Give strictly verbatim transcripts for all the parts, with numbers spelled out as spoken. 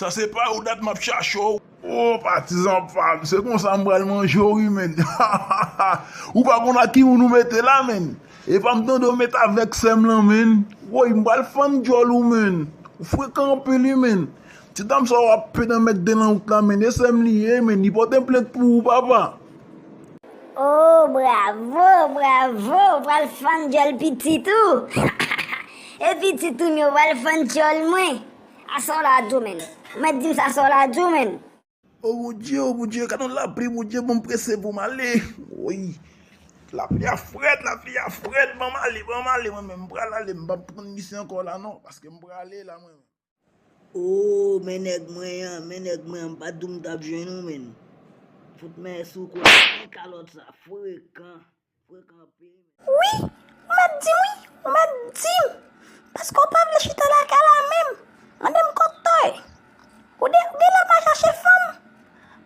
Sa se pa ou dat m ap chache w. O, patizan pa m, se konsa m pral manje w, wi, menn. Ou pa konn ak ki moun ou mete la, menn. E pa m tande w met avèk sè m lan, menn. Woy, m pral fann djòl ou, menn. Ou frekan anpil, wi, menn. Ti dam sa w ap pede mèt de nan wout la, menn. E sè m li ye, menn. Li pote plent pou ou, papa. O, bravo, bravo, w pral fann djòl pitit ou. E pitit ou m yo pral fann djòl mwen. A sa w la di w, menn? Ou mèt di m sa, sa w la di w, menn? O Bondye, o Bondye, gad yon lapli, Bondye, ban m prese pou m ale. Woy. Lapli a frèt, lapli a frèt, ban m ale, ban m ale, mwen menm, m pral ale, m p ap pran misye ankò la non, paske m prale la mwen menm. O, men nèg mwen an, men nèg mwen an, m pa t di w m t ap jwenn ou, menn. Fout men sou kou la, men kalòt sa frekan. Frekan anpil. Wi, ou mèt di m wi, ou mèt di m. Paske w pa vle chita lakay la menm. Mande m kote w ye. Ou de, ou genlè pa chache fanm.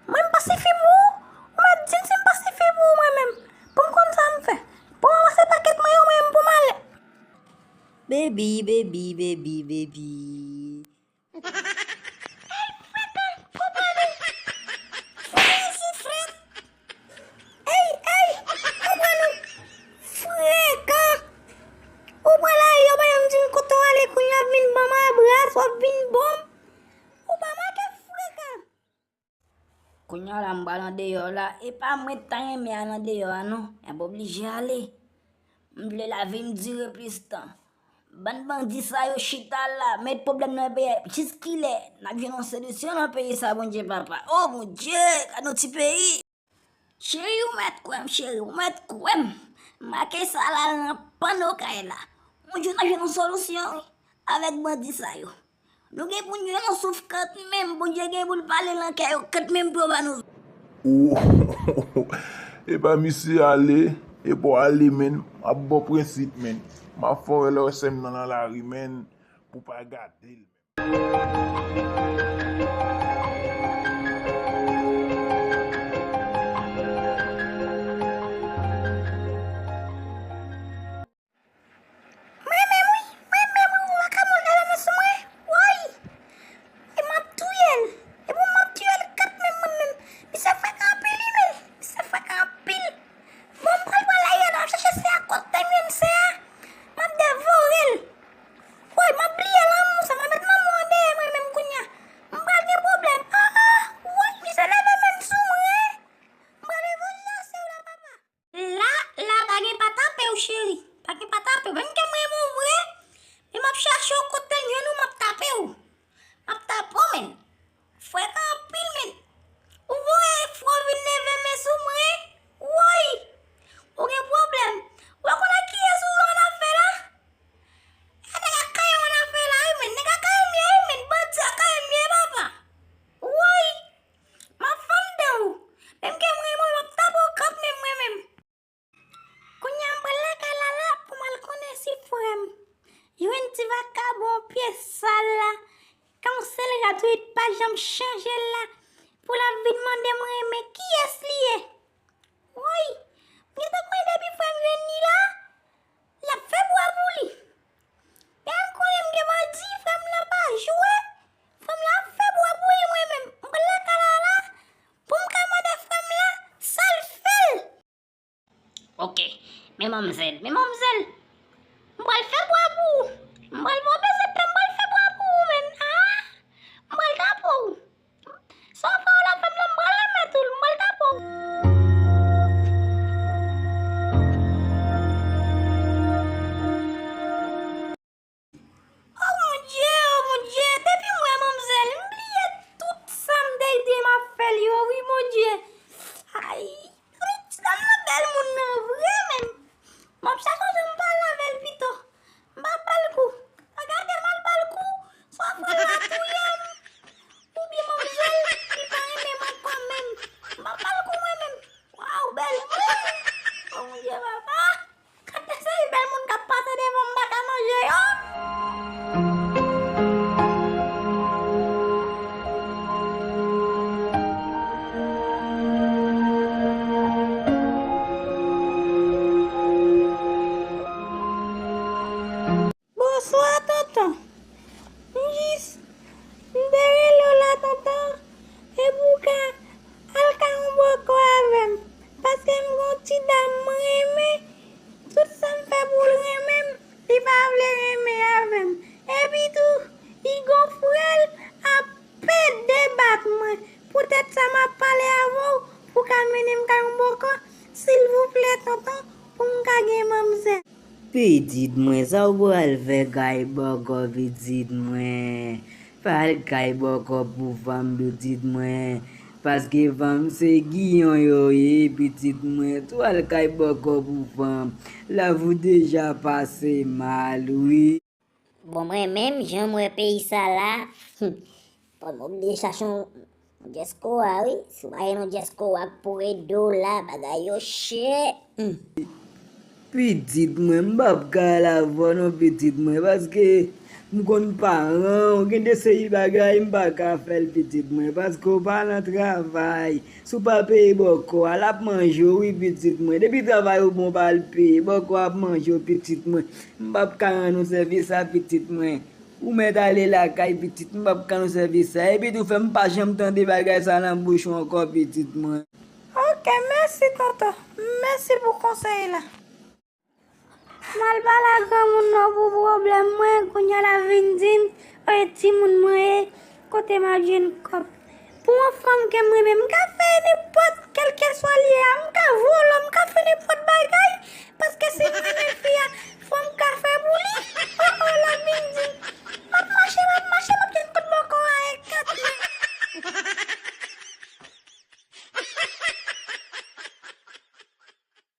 Mwen m pa sifi pou ou. Ou mèt di m si m pa sifi pou ou mwen menm. Pou m konn sa m fè. Pou m ranmase pakèt mwen yo mwen menm pou m ale. Baby, baby, baby, baby. Ey, frekan, konprann ou. Fou isi frèt. Ey, ey, konprann ou. Frekan. Ou pral ale, ou pa janm di m kote w ale, kounye a w ap vin ban m abras, w ap vin ban m. Ou pa make frekan. Kounye a la m pral andeyò la, e pa mwen t ta renmen al andeyò a non, m ap oblije ale. M vle lavi m dire plis tan. Bann bandi sa yo chita la, met pwoblèm nan peyi a, jiskilè n ap jwenn yon solisyon nan peyi sa Bondye papa? O Bondye, gad yon ti peyi! Cheri ou mèt kwè m, cheri ou mèt kwè m. M make sa la nan panno kay la. Yon jou n ap jwenn yon solisyon wi, avèk bandi sa yo. Nou gen pou n jwenn yon souf kantmenm, Bondye gen pou l pale nan kè yo kantmenm pou yo ba nou. Ooh, epa misye ale, epa w ale menn, m ap ba w prensip menn, m ap fè w wè lè w wè sè m nan nan lari menn, pou w pa gade l menn. Mwen menm wi, mwen menm wi, ou pa ka monte la nan sou mwen, woy! E m ap touye l, epi m ap touye l kantmenm mwen menm, misye frekan anpil wi menn, misye frekan anpil. Bon m pral pran lari a la, m ap chache sè a, kote m jwenn sè a, m ap devore l. Woy, m ap bliye lanmou sa, m ap met lanmou an dèyè mwen menm kounye a, m pral gen pwoblèm, ah ah, woy, misye leve men l sou mwen, m pral revanj la sou ou la papa. La, la pa gen pa tape w cheri, pa gen pa tape w, menm ke m renmen w vre, men m ap chache w kote m jwenn ou m ap tape w, m ap tape w menn, frekan anpil menn, ou voye fwa w vin leve men sou mwen, woy, ou gen pwoblèm, ou pa konn ak kiyès ou ann afè la, e nèg ak kay ou ann afè la wi menn, nèg ak kay m ye wi menn, bandi ak kay m ye papa, woy. M ap fann dan w. Menm ke m renmen w, m ap tape w kantmenm mwen menm. Kounye a m pral lakay Lala pou m al konnen si frè m jwenn ti vakabon pye sal la, k yon sèl rat wi pa janm chanje l la, pou l ap vin mande m renmen kiyès li ye. Woy! M gentan konnen depi frè m jwenn li la, l ap fè bwa pou li. Byen m konnen m gen bandi, frè m lan pa jwe. Frè m lan ap fè bwa pou li mwen menm. M pral lakay Lala pou m ka mande frè m lan sa l fè l. Ok, men manmzèl, men manmzèl, m pral fè bwa pou ou. M pral ba w bezwen pè, m pral fè bwa pou ou menn. Ah! M pral tape w. Sa w fè w la fè m la, m pral remèt ou l, m pral tape w. O Bondye, o Bondye, depi m wè manmzèl, m bliye tout sa m te di m ap fè l yo wi Bondye. Ay, ti dam nan bèl moun nan vre menm. M ap chache yon jan m pale Mwen, poutèt sa m ap pale avè w, pou w ka mennen m kay yon bòkò, silvouplè tonton, pou m ka gen manmzèl. Pitit mwen, sa w pral fè kay bòkò pitit mwen? Pa al kay bòkò pou fanm pitit mwen, paske fanm se giyon yo ye pitit mwen, tou al kay bòkò pou fanm, lavi w deja pase mal wi. Bon, mwen menm, jan m wè peyi sa la, fò m oblije chache yon, yon Jesco a wi. Si w pa gen yon Jesco a k pou ede w la, bagay yo chè. Hmm. Pitit mwen, m p ap ka al avè w non pitit mwen, paske m konn paran w, gen de seri bagay m pa ka fè l pitit mwen, paske w pa nan travay. Si w pa peye bòkò a, l ap manje w wi pitit mwen. Depi travay ou bon pa al peye, bòkò a ap manje w pitit mwen. M p ap ka rann ou sèvis sa pitit mwen. Ou mèt ale lakay pitit, m p ap ka rann ou sèvis sa. Epi tou fè m pa janm tande bagay sa nan bouch ou ankò pitit mwen. Ok, mèsi tonton. Mèsi pou konsèy la. M al pale ak granmoun nan pou pwoblèm mwen, kounye a l ap vin di m, e timoun mwen ye, kote m ap jwenn kòb. Pou yon fanm ke m renmen, m ka fè nenpòt, kèlkeswa l ye a, m ka vòlò, m ka fè nenpòt bagay, paske si m renmen fi a, fò m ka fè pou li. O o, l ap vin di m, m ap mache, m ap mache, m ap jwenn kout bòkò a e kat men.